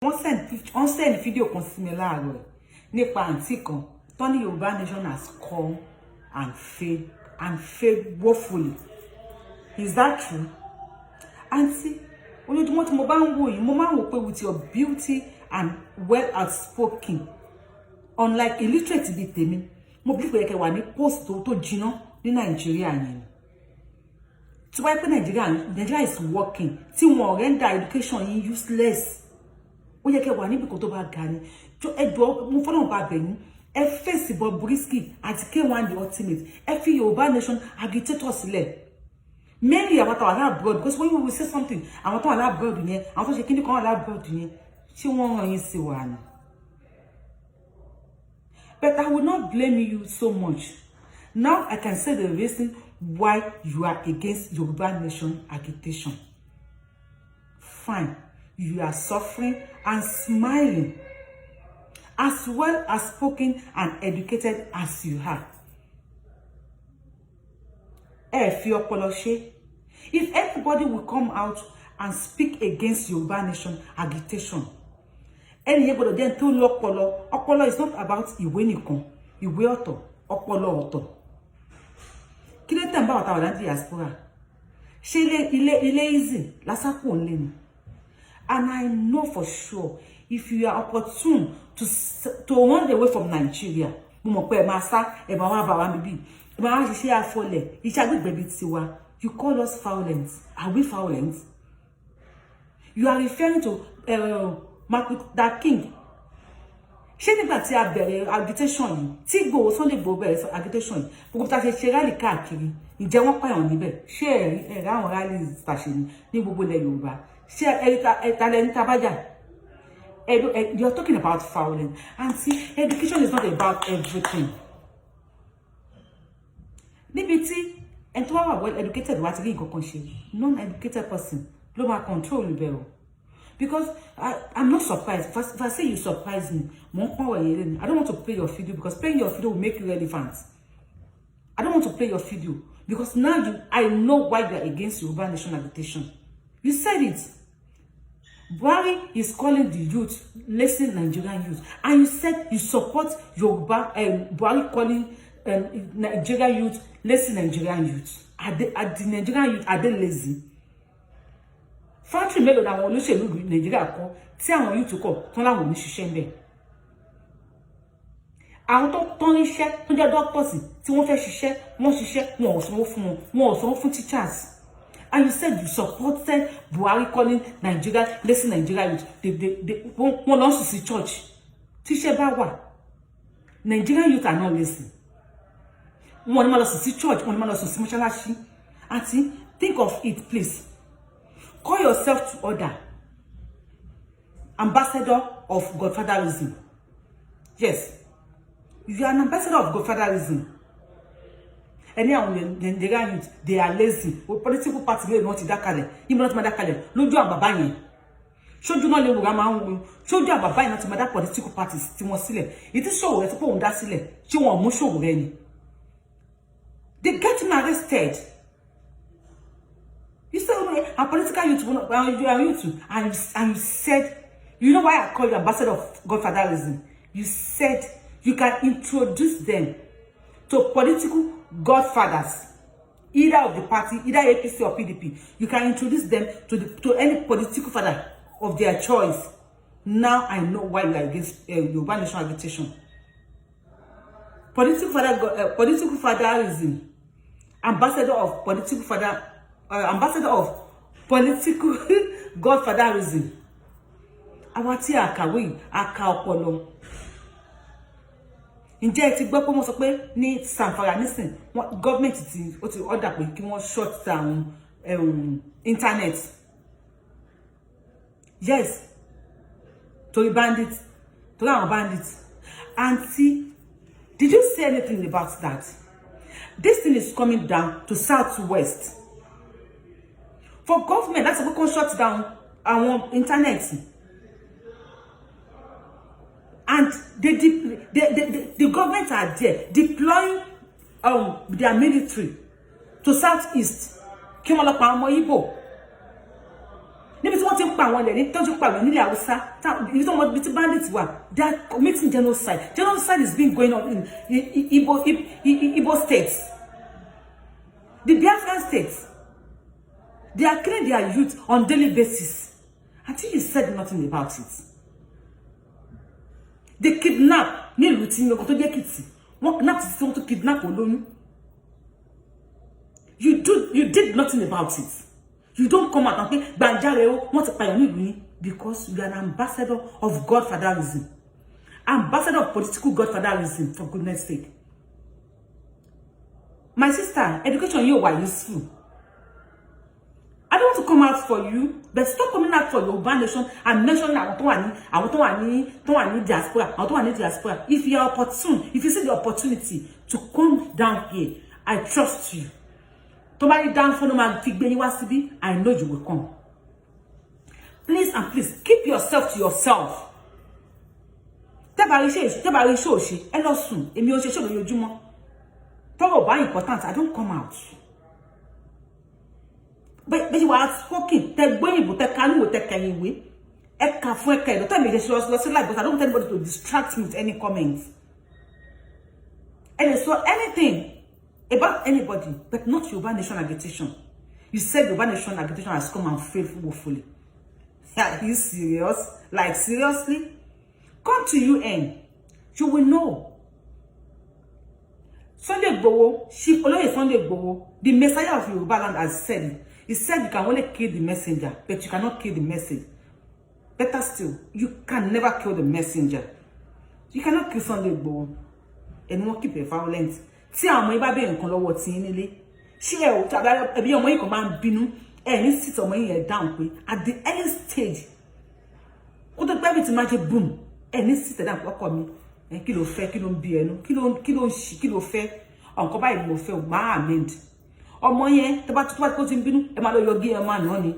Wọ́n send fídíò kan sí mi láàárọ̀ ẹ̀ nípa àǹtí kan tó ní Yorùbá nation has come and failed and failed woefully. Is that true, aunty? Ojoojúmọ́ tí mo bá ń wò yìí, mo máa ń wò pé with your beauty and well outspoken, unlike illiterate bíi tèmi, mo bí pé kẹ́ wà ní post tó jiná ní Nàìjíríà yẹn ni. Tí wáyé pé Nàìjíríà is working, tí wọn render education yín useless, ó yẹ kẹ́ wà níbi kan tó bá ga ni. Ẹ jọ, mo fọlọ́run bá bẹ̀ yín, ẹ fèsì Bobrisky àti K1 the Ultimate. Ẹ fi Yorùbá nation agitator sílẹ̀, mainly àwọn tó wà l'abroad, because when we say something, àwọn tó wà l'abroad yẹn, àwọn tó ṣe kíní kan wà l'abroad yẹn, ṣé wọ́n ràn yín sí wa ni? But I will not blame you so much. Now I can say the reason why you are against Yoruba nation agitation. Fine, you are suffering and smiling, as well as spoken and educated as you are. Ẹ fi ọpọlọ ṣe. If everybody will come out and speak against Yoruba nation agitation, ẹni yẹn gbọ́dọ̀ jẹ́ tó lọ́pọlọ. Ọpọlọ is not about ìwé nìkan. Ìwé ọ̀tọ̀, ọpọlọ ọ̀tọ̀. Kí ló tẹ̀ ń bá wàtá wà ní diaspora? Ṣé ilé ilé ilé easy lásàkó ńlé ni? And I know for sure, if you are opportune to run away from Nigeria, mo mọ̀ pé ẹ máa sá, ẹ máa wá bá wa níbí, ẹ máa wá ṣiṣẹ́ afọlẹ̀, iṣẹ́ agbègbè bíi tiwa. You call us violent. Are we violent? You are referring to Martin Luther King. Ṣé nígbà tí a bẹ̀rẹ̀ agitation yìí, tí Ìgbòho, Sunday Ìgbòho bẹ̀rẹ̀ agitation yìí, gbogbo tá a ṣe ṣe rally káàkiri, ǹjẹ́ wọ́n pààyàn níbẹ̀? Ṣé ẹ̀rí ẹ̀rí àwọn rally tàṣe ní ní gbogbo ilẹ̀ Yorùbá? Ṣé ẹ̀rí ta lẹni tá a bá jà? You are talking about violence. Aunty, education is not about everything. Níbi tí ẹni tó wá wà well educated wá ti rí nǹkan kan ṣe, non-educated person ló máa control ibẹ̀ o. Because I'm not surprised. If I say you surprise me, mo ń pọ́n wẹ̀yẹ lẹ́nu. I don't want to play your video because playing your video will make you relevant. I don't want to play your video because now I know why you are against Yoruba nation agitation. You said it. Buhari is calling the youth lazy Nigerian youth, and you said you support Yoruba Buhari calling Nigerian youth lazy Nigerian youth. Are the Nigerian youth, are they lazy? Factory mélòó làwọn olóṣèlú Nàìjíríà kọ́ tí àwọn youth kọ̀ tán láwọn ò ní ṣiṣẹ́ ń bẹ̀? Àwọn tó tán iṣẹ́, tó jẹ́ doctors tí wọ́n fẹ́ ṣiṣẹ́, wọ́n ṣiṣẹ́, wọn ò sanwó fún wọn, wọn ò sanwó fún teachers. And you said you supported Buhari calling Nigeria lazy Nigeria youth. They wọ́n lọ sùn sí church. Tíṣẹ́ bá wà, Nigerian youth are not lazy. Wọ́n ní máa lọ sùn sí church, wọ́n ní máa lọ sùn sí mọ́ṣáláṣí. Aunty, think of it, please. Call yourself to order. Ambassador of godfatherism. Yes, you are an ambassador of godfatherism. Ẹni àwọn Nigerian youth, they are lazy. Political party mélòó ni wọ́n ti dá kalẹ̀? Níbo náà ti máa dá kalẹ̀? Lójú àwọn bàbá yẹn, sójú náà lè wùrà máa ń wù, sójú àwọn bàbá yẹn náà ti máa dá political parties tí wọ́n sílẹ̀. Ìtí Sowore tí pé òun dá sílẹ̀, ṣé wọn ò mú Sowore ni? They get him arrested. You say, oh, a political youth, you are youth, and you said, you know why I call you ambassador of godfatherism? You said you can introduce them to political godfathers, either of the party, either APC or PDP. You can introduce them to any political father of their choice. Now I know why you are against Yoruba nation agitation. Political father, political fatherism, ambassador of political father, ambassador of political godfatherism. Àwa tí a kàwé, a ka ọpọlọ. Ǹjẹ́ ẹ ti gbọ́ pé wọ́n sọ pé ní Zamfara nísìn, gọ́ọ̀mẹ̀ntì tí ó ti order pé kí wọ́n shut down internet? Yes, torí bandit, torí àwọn bandit. Aunty, did you say anything about that? This thing is coming down to southwest. For government láti sọ pé kó shut down àwọn internet, and the government are there deploying their military to southeast kí wọ́n lọ pa ọmọ Igbo níbi tí wọ́n ti ń pa àwọn ilẹ̀ ní tó ṣe pa àwọn nílẹ̀ Haúsá, ibi tó mọ ibi tí bandits wà, they are committing genocide. Genocide is being going on in Igbo states, the Biafran states. They are killing their youth on daily basis until you said nothing about it. They kidnap nílùú tí ọkọ tó jẹ́ Èkìtì, wọ́n kidnap títí wọ́n tó kidnap olóyún. You did nothing about it. You don't come out and pé gbàǹjarè o, wọ́n ti pààyàn nílùú yín, because you are an ambassador of godfatherism, ambassador of political godfatherism. For goodness sake, my sister, education yóò wà useful. I don't want to come out for you, but stop coming out for Yorùbá nation and mention àwọn tó wà ní diaspora, àwọn tó wà ní diaspora. If you are opportune, if you see the opportunity to come down here, I trust you. Tó bá ní down fún máa fi gbé yín wá síbí, I know you will come. Please and please, keep yourself to yourself. Tẹ́bà rí iṣẹ́ òṣè, ẹ lọ sùn. Èmi ò ṣe ṣe lójoojúmọ́. Tọ́rọ̀ bá important, I don't come out. Bẹ́ẹ̀ ṣe wà outspoken, tẹ gbóyìnbó, tẹ kanúwò, tẹ kẹyìn ìwé, ẹ kà fún ẹkẹ ìdọ́tọ̀ mi ṣe lọ sí live, but I don't want anybody to distract me with any comments. Ẹ lè sọ anything about anybody, but not Yorùbá nation agitation. You said Yorùbá nation agitation has come and failed woefully. Are you serious? Like, seriously? Come to UN, you will know. Sunday Igboho, Chief Olóyè Sunday Igboho, the messiah of Yoruba land, has said it. He said you can only kill the messenger, but you cannot kill the message. Better still, you can never kill the messenger. You cannot kill Sunday Igboho. Ẹni wọ́n keep it violent. Tí àwọn ọmọ yín bá béèrè nǹkan lọ́wọ́ tí yín nílé, ṣé ẹ ò tàbí ẹbí ọmọ yìí kan máa ń bínú, ẹ ní sit ọmọ yín yẹn down pé at the early stage, kó tó pẹ́ bí ti máa ṣe boom, ẹ ní sit down pé, "Ọkọ mi, ẹ kí ló fẹ́? Kí ló ń bí ẹnu? Kí ló ń ṣì? Kí ló fẹ́? Nǹkan báyìí mo fẹ́ o." Máa amend ọmọ yẹn. Tó bá tó ti ń bínú, ẹ máa lọ yọgí, ẹ máa nà ni.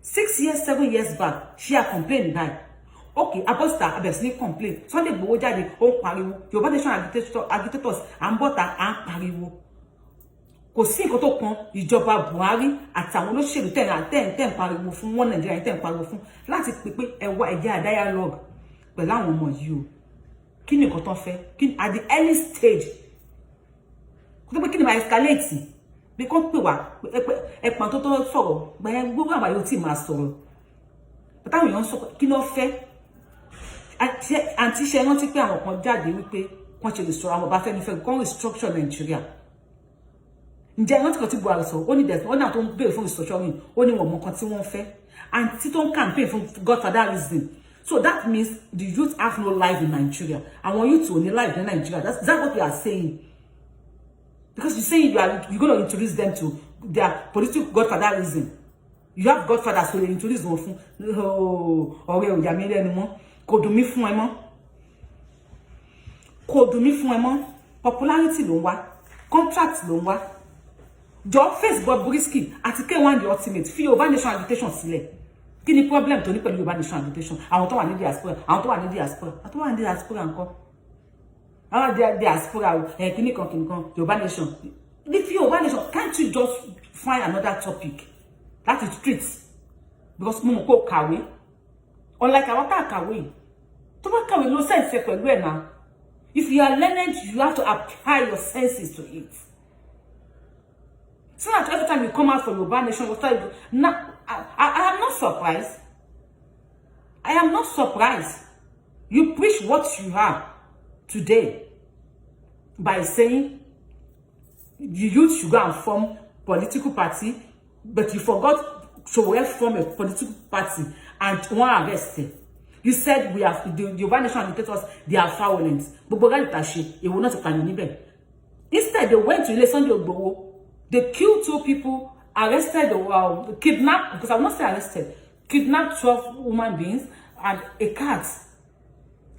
6 years, 7 years back, ṣé a complain báyìí? Okay, abọ́sítà abẹ̀sí ní complain. Sunday Igboho jáde, ó ń pariwo Yorùbá nation agitators, à ń bọ́ta, à ń pariwo. Kò sí nǹkan tó kan ìjọba Buhari àtàwọn olóṣèlú tẹ̀ tẹ̀ tẹ̀ ń pariwo fún wọn, Nàìjíríà tẹ̀ ń pariwo fún, láti pè pé ẹ wá, ẹ jẹ́ a dialogue pẹ̀lú àwọn ọmọ yìí o. Kí ni nǹkan tó ń fẹ́? Kí at the early stage, kó tó pé kí ni máa escalate, bí kò pè wá ẹ̀pọ̀n tó sọ̀rọ̀ gbẹ̀yẹn, gbogbo àwọn yóò tí máa sọ̀rọ̀ bàtàwọn èèyàn ń sọ kí ló fẹ́. Àǹtí, ṣe rántí pé àwọn kan jáde wípé wọ́n ṣe lè sọ̀rọ̀ àwọn Ọbáfẹ́mi fẹ́ kàn restructure Nàìjíríà? Ǹjẹ́ rántí kan tí Buhari sọ? Ó ní dẹ̀ ó náà tó ń béèrè fún restructuring, ó ní wọ́n mọ kan tí wọ́n fẹ́. Àǹtí tó ń campaign fún godfatherism, so that means the youth have no life in Nigeria. Àwọn youth ò ní life in Nigeria. That's what you are saying, because you saying you gonna introduce them to their political godfatherism. You have godfathers to introduce wọn fún. Ọ̀rẹ́ ò yà mí lẹ́nu mọ́, kò dùn mí fún ẹ mọ́, kò dùn mí fún ẹ mọ́. Popularity ló ń wá, contract ló ń wá. Jọ, face Bobrisky àti K1 the Ultimate, fi Yorùbá nation agitation sílẹ̀. Kí ni problem tó ní pẹ̀lú Yorùbá nation agitation? Àwọn tó wà ní diaspora, àwọn tó wà ní diaspora, àwọn tó wà ní diaspora ńkọ́? Àwọn diaspora ẹ̀, kíní kan kíní kan, Yorùbá nation, if Yorùbá nation, can't you just find another topic láti treat? Because mo mọ̀ pé o kàwé, unlike àwọn tá a kàwé. Tó bá kàwé ló sense pẹ̀lú ẹ̀ náà. If you are learned, you have to apply your senses to it, so that every time you come out for Yoruba nation, you start now. I am not surprised. I am not surprised. You preach what you are today by saying the youth should go and form political party, but you forgot to form a political party and one arrested. You said we have the Yoruba nation agitators, they are violent. Gbogbo rally tá ṣe, èwo náà ti pààyàn níbẹ̀? Instead, they went to ilé Sunday Igboho. They killed two people, arrested, kidnapped, because I will not say arrested, kidnapped 12 human beings and a cat.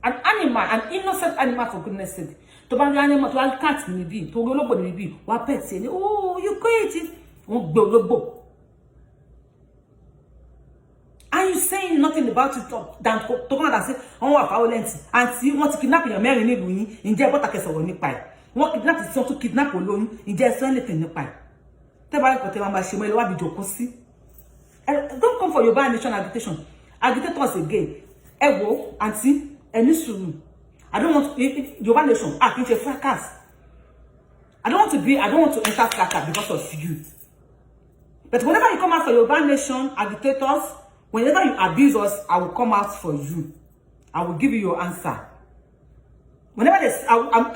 An animal, an innocent animal, for goodness sake. Tó bá rí animal, tó bá rí cat níbí, tó rí ológbò níbí, wá pet ẹ ní, "Oh, you create." Wọ́n gbé ológbò. And you saying nothing about it than to come out and say wọ́n wà violent. Àǹtí, wọ́n ti kidnap èèyàn mẹ́rin nílùú yín, ǹjẹ́ bọ́tà kẹ́ sọ̀rọ̀ nípa ẹ̀? Wọ́n kidnap tí wọ́n tún kidnap olóyún, ǹjẹ́ ẹ sọ anything nípa ẹ̀? Tẹ́ bá rí pọ̀ tẹ́ máa ṣe mọ́, ẹ lọ wábi jòkó sí. Don't come for Yorùbá nation agitation agitators again. Ẹ wo, àǹtí, ẹ ní sùúrù. I don't want Yorùbá nation, ah, kì í ṣe fracas. I don't want to enter fracas because of you. But whenever you come out for Yorùbá nation agitators, whenever you abuse us, I will come out for you. I will give you your answer. Whenever they,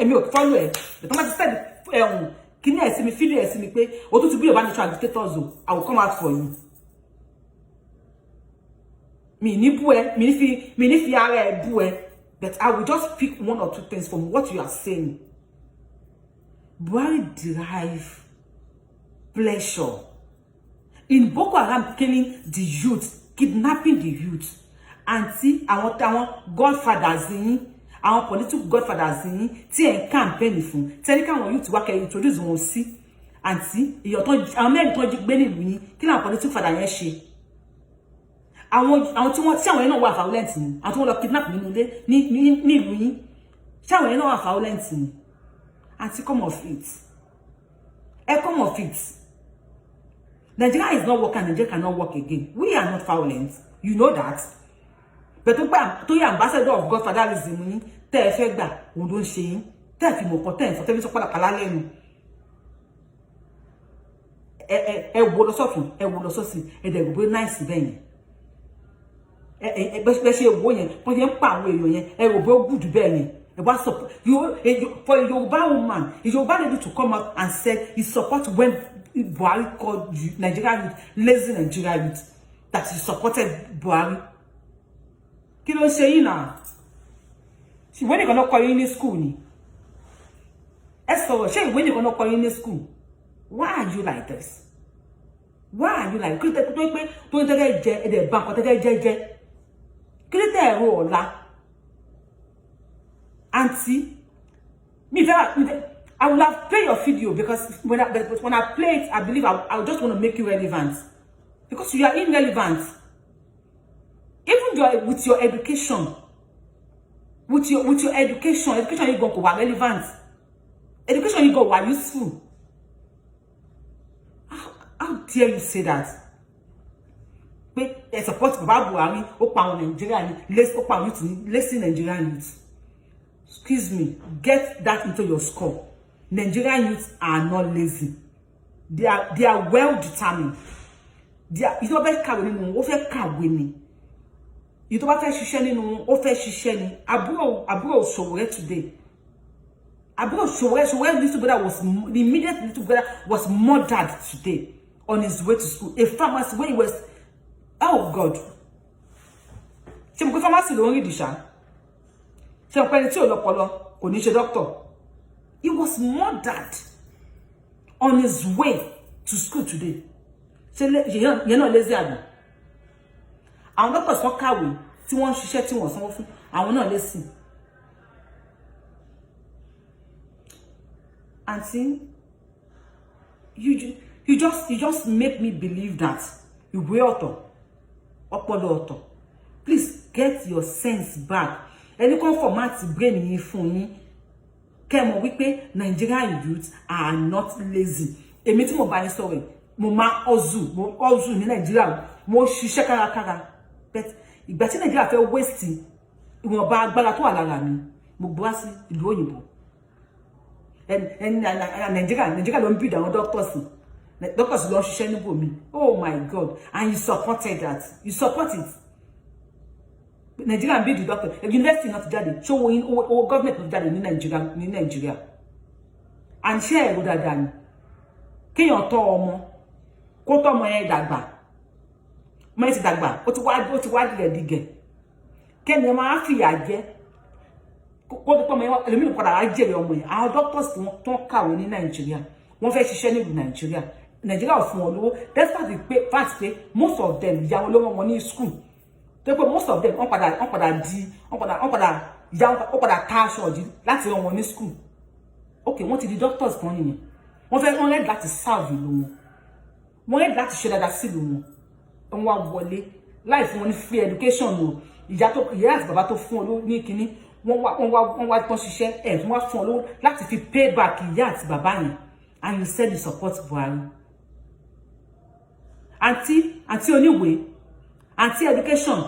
èmi ò follow ẹ, but wọ́n ti send kíní ẹ̀ sí mi, fídíò ẹ̀ sí mi pé o tún ti bí Yorùbá nation agitators o, I will come out for you. Mi ní bú ẹ, mi ní fi ara ẹ bú ẹ, but I will just pick one or two things from what you are saying. Buhari derive pleasure in Boko Haram killing the youth, kidnapping the youth. Àǹtí, àwọn táwọn godfathers yín, àwọn political godfathers yín tí ẹ̀ ń campaign fún, tẹ́lẹ̀ káwọn youth wá kẹ́ introduce wọn sí. Àǹtí, èèyàn tó àwọn mẹ́rin tó jí gbé nílùú yín, kí làwọn political father yẹn ṣe? Àwọn tí wọ́n tí àwọn yẹn náà wà violent ni? Àwọn tí wọ́n lọ kidnap nínú ilé ní nílùú yín, tí àwọn yẹn náà wà violent ni? Àǹtí, come off it. Ẹ come off it. Nigeria is not working. Nigeria cannot work again. We are not violent, you know that. But tó gbà tó yẹ ambassador of godfatherism yín tẹ́ ẹ fẹ́ gbà, òun ló ń ṣe yín tẹ́ ẹ fi mọ̀ kọ́, tẹ́ ẹ sọ, tẹ́ fi sọ pálapàla lẹ́nu. Ẹ wo lọ sọ́tún, ẹ wo lọ sọ́sì, ẹ dẹ̀ gbogbo nice bẹ́ẹ̀ yẹn. Ẹ bẹ́ ṣe wo yẹn, wọ́n ṣe ń pa àwọn èèyàn yẹn, ẹ rò bó good bẹ́ẹ̀ yẹn. Ẹ wá support you for a Yoruba woman, a Yoruba lady to come out and say he support when Buhari called you, Nigeria youth, lazy Nigeria youth, that he supported Buhari. Kí ló ń ṣe yín náà? Ìwé nìkan ló kọ́ yín ní school ni? Ẹ sọ̀rọ̀, ṣé ìwé nìkan ló kọ́ yín ní school? Why are you like this? Why are you like, kí ló tẹ́ tó pé tó ń tẹ́tẹ́ jẹ ẹ̀dẹ̀ bá nǹkan tẹ́tẹ́ jẹ́ jẹ́? Kí ló tẹ́ ẹ̀rọ ọ̀la? Àǹtí mi fẹ́, I will have play your video because when I play it, I believe I just want to make you relevant, because you are irrelevant. Even with your education, with your education you go wà relevant, education you go wà useful. How dare you say that pé ẹ support baba Buhari, ó pa àwọn Nàìjíríà ní, ó pa àwọn youth ní, lazy Nigerian youth? Excuse me, get that into your skull. Nigerian youths are not lazy. They are well determined. They are, ìtọ́ fẹ́ kàwé nínú wọn, ó fẹ́ kàwé ni. Ìtọ́ bá fẹ́ ṣiṣẹ́ nínú wọn, ó fẹ́ ṣiṣẹ́ ni. Àbúrò Sowore today, àbúrò Sowore, Sowore little brother was, the immediate little brother was murdered today on his way to school, a pharmacy where he was. Oh God, ṣé mo pé pharmacy ló ń rí ìdìṣà? Ṣé mo pé ẹni tí ò lọ́pọlọ kò ní ṣe doctor? He was murdered on his way to school today. Ṣé yẹn náà lazy àbí? Àwọn doctors kan kàwé tí wọ́n ń ṣiṣẹ́ tí wọ́n sanwó fún, àwọn náà lazy? Aunty, you just make me believe that ìwé ọ̀tọ̀, ọpọlọ ọ̀tọ̀. Please get your sense back. Ẹni kan format brain yín fún yín, kẹ́ mọ̀ wípé Nigerian youths are not lazy. Èmi tí mo bá yín sọ̀rọ̀, mo máa hustle, mo hustle ní Nàìjíríà, mo ṣiṣẹ́ kárakára, but ìgbà tí Nàìjíríà fẹ́ waste ìwọ̀nba agbára tó wà lára mi, mo gbọ́ sí ìlú òyìnbó. Ẹni Nàìjíríà ló ń build àwọn doctors, doctors ló ń ṣiṣẹ́ níbòmí. Oh my God, and you supported that. You support it. Nigeria build the doctor, university náà ti jáde. Ṣé owó owó government ló jáde ní Nàìjíríà, ní Nàìjíríà? And ṣé ẹ̀rọ dáadáa ni kéèyàn tọ́ ọmọ, kó tọ́ ọmọ yẹn dàgbà, ọmọ yẹn ti dàgbà, ó ti wá dìgẹ̀ dìgẹ̀, kẹ́ni ọmọ á fìyà jẹ, kó tó pọ̀ mọ́ ẹlòmíràn padà á jèrè ọmọ yẹn? Àwọn doctors tí wọ́n tó ń kàwé ní Nàìjíríà, wọ́n fẹ́ ṣiṣẹ́ nílùú Nàìjíríà, Nàìjíríà ò fún wọn lówó, despite the fact pé most of them, ìyá wọn ló rán wọn ní school, tó pé most of them, wọ́n padà di wọ́n padà ìyá wọn padà ká aṣọ ọ̀dí láti rán wọn ní school. Ok, wọ́n ti di doctors kan nìyẹn. Wọ́n fẹ́, wọ́n ready láti serve ìlú wọn, wọ́n ready láti ṣe dáadáa sílùú wọn. Wọ́n wá wọlé láì fún wọn ní free education o. Ìyá tó ìyá àti bàbá tó fún wọn ní kínní, wọ́n wá tán ṣiṣẹ́ ẹ̀, wọ́n wá fún wọn lówó láti fi pay back ìyá àti bàbá yẹn, and you said you support Buhari. Àǹtí, àǹtí oníwèé, àǹtí education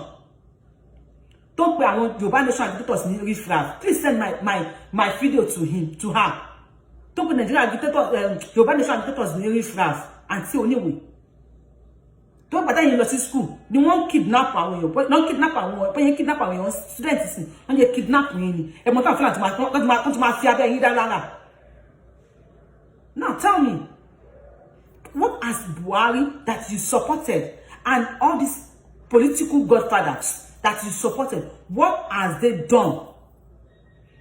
tó ń pe àwọn Yorùbá Nation agitators ní riffraff, please send my video to him, to her, tó ń pe Nigeria agitator, Yorùbá Nation agitators ní riffraff. Àǹtí oníwèé tó ń pàtàkì lọ sí school ni wọ́n kidnap àwọn èèyàn, wọ́n kidnap àwọn èèyàn, kidnap àwọn èèyàn student sí, wọ́n yẹ kidnap yín ni. Ẹ mọ̀ táwọn Fúlàní tí máa fi abẹ́ yín dá lára. Now tell me, what has Buhari that you supported and all these political godfathers that you supported, what has they done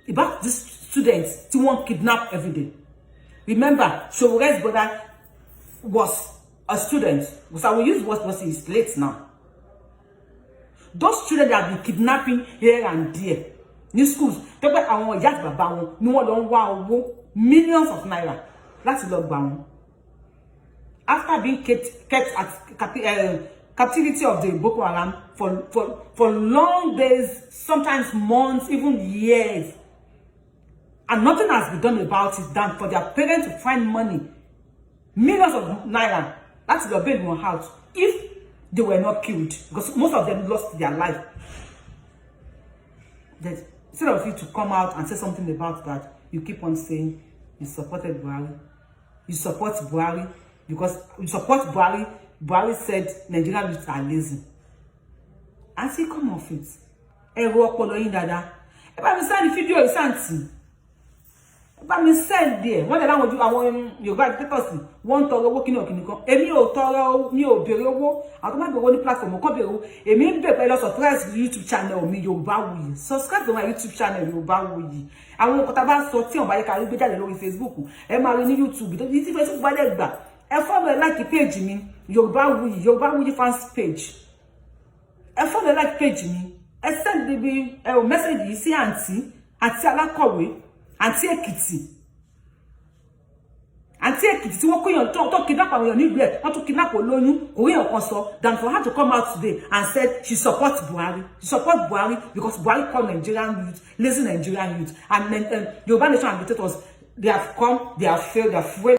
about these students tí wọ́n kidnap every day? Remember, Sowore's brother was a student, because I will use what was is late now. Those children that have been kidnapping here and there ní schools, tó pé àwọn ìyá àti bàbá wọn ni wọ́n lọ ń wá owó millions of naira láti lọ gbà wọn. After being kept at captivity of the Boko Haram for long days, sometimes months, even years, and nothing has been done about it than for their parents to find money, millions of naira, láti lọ bail wọn out if they were not killed, because most of them lost their life. That instead of you to come out and say something about that, you keep on saying you supported Buhari. You support Buhari because you support Buhari. Buhari said Nigerian youths are lazy. Aunty, come off it. Ẹ ro ọpọlọ yín dáadáa. Ẹ bá mi send fídíò yìí sáǹtì. Ẹ bá mi send ẹ̀. Wọ́n lè láwọn ojú àwọn Yorùbá agitators wọ́n ń tọrọ owó kíní ọ̀kìnì kan. Èmi ò tọrọ, mi ò béèrè owó. Àwọn tó má béèrè owó ní platform kan béèrè owó. Èmi ń bẹ̀ pé lọ subscribe sí YouTube channel mi, Yorùbáwùyí. Subscribe to my YouTube channel, Yorùbáwùyí. Àwọn nǹkan tá a bá sọ tí wọ́n bá yẹ ká rí gbé jáde lórí Facebook, ẹ máa rí ní YouTube. Tó tí Facebook bá dẹ̀ gbà, ẹ follow, ẹ like page mi, Yorùbáwùyí, Yorùbáwùyí fans page. Ẹ follow, ẹ like page mi. Ẹ send ibi ẹ ò message yìí sí àǹtí, àǹtí alákọ̀wé, àǹtí Èkìtì, àǹtí Èkìtì tí wọ́n kóyàn tó kidnap àwọn èèyàn nílùú ẹ̀, wọ́n tún kidnap olóyún, kò rí èèyàn kan sọ than for her to come out today and said she supports Buhari. She support Buhari because Buhari call Nigerian youth lazy Nigerian youth, and then Yorùbá Nation agitators, they have come, they have failed, they have failed.